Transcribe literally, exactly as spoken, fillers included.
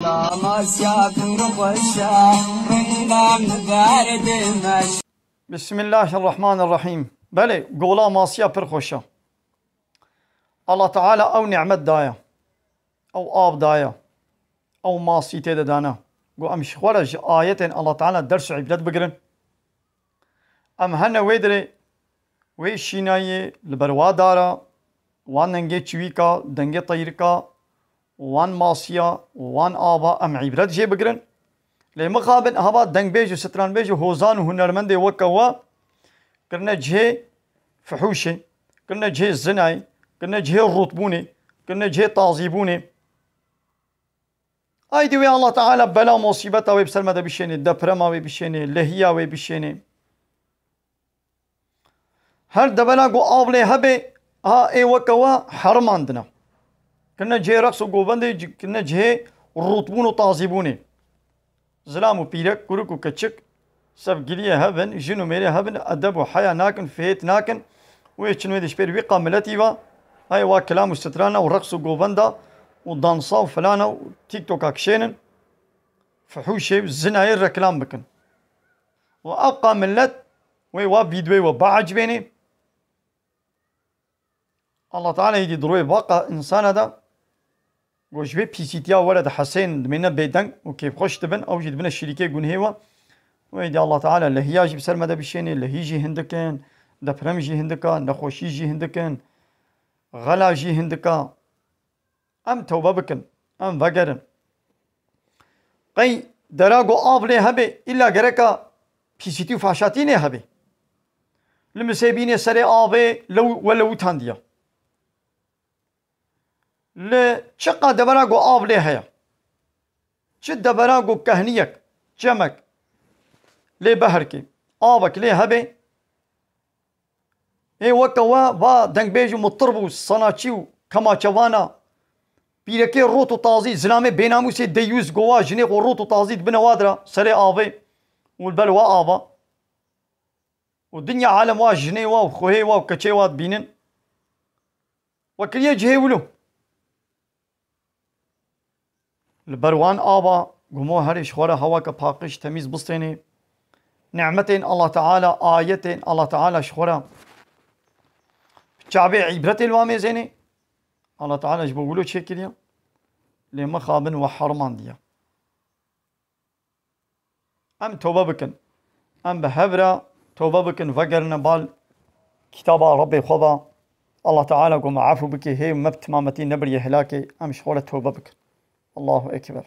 Masya pir xweş e, rindam derdime. Bismillahirrahmanirrahîm. Belê, gola masiya pir xweş e. Allah Teala ew nîmet daye. Ew av daye. Ew masî tê de dane. Got, em ji xwe re ji ayetên Allah Teala ders û îbret bigirin. Em hene wê dirê, wê şînayê li ber wa dara, wan dengê çivîka, dengê teyrika, wan masiya, wan ava em îbret jê bigirin. Lê mixabin hava dengbêj û stranbêj û hozan û hunermendê weke we kirine cihê fihûşê, kirine cihê zinayê, kirine cihê rûtbûnê, kirine cihê tazîbûnê. Aydî wê Allah Teala bela musîbeta wê bi ser me de bişênê, deprema wê bişênê, lehiya wê bişênê. Her devera ku av lê hebe, ha ê weke we herimandine. Kirine cihê reqs û govendê, ci-, kirine cihê rûtbûn û tazîbûnê. Zilam û pîrek, kurik û keçik, sevgiliyê hebin, jin û mêrê hebin, edeb û heya nakin, fihêt nakin. Wê çin wê dişpêr wî qa miletî ve, hey wa kilam û strana û reqs û govenda û dansa û filana û TikToka kişênin, fihûşê û zinayê reklam bikin. Û ev qa milet wê wa vîdyoyê we biecibênê. Allah Teala êdî di royê baqa insana de, ku ji vê pîsîtiya were dihesên, dimêne bêdeng û kêfxweş dibin, ew jî dibine şirîkê gunhê we. Wê êdî Allah Teala lehiya jî bi ser me de bişênê, lehî jî hindik in, deprem jî hindik a, nexweşî jî hindik in, xela jî hindik a. Em tewbe bikin, em vegerin. Qey dera ku av lê hebe, îlla gereka pîsîtî û faşatî nê hebe. Li Misêbînê serê avê lew, we lewithandiye. Li çiqa devera ku av lê heye. Çi devera ku kehniyek, çemek lê beherkê, avek lê hebe, ê weke we va dengbêj û mitirb û sanaçî û kemaçevana, pîrekê rot û tazî, zilamê bênamûsê deyûs, ku wa jinê xwe rot û tazî dibine wa dira, serê avê û li ber wa ava. Û dinya alem wa jinê wa û xwehê wa û keçê wa dibînin. We kiriye cihê wilo. Li ber wan ava gumo herê ji xwe re hewake paqij, temîz bistênê. Nîmetên Allah Teala, ayetên Allah Teala ji xwe re çavê îbretê li wa mêzênê. Allah Teala ji bo wilo çêkiriye. Lê mixabin we herimandiye. Em tobe bikin. Em bi hev re tobe bikin, vegerine bal kitaba Rebbê xwe ve. Allah Teala ku me efû bike, hê me bi timametî nebiriye helakê, em ji xwe re tobe bikin. Allahu Ekber.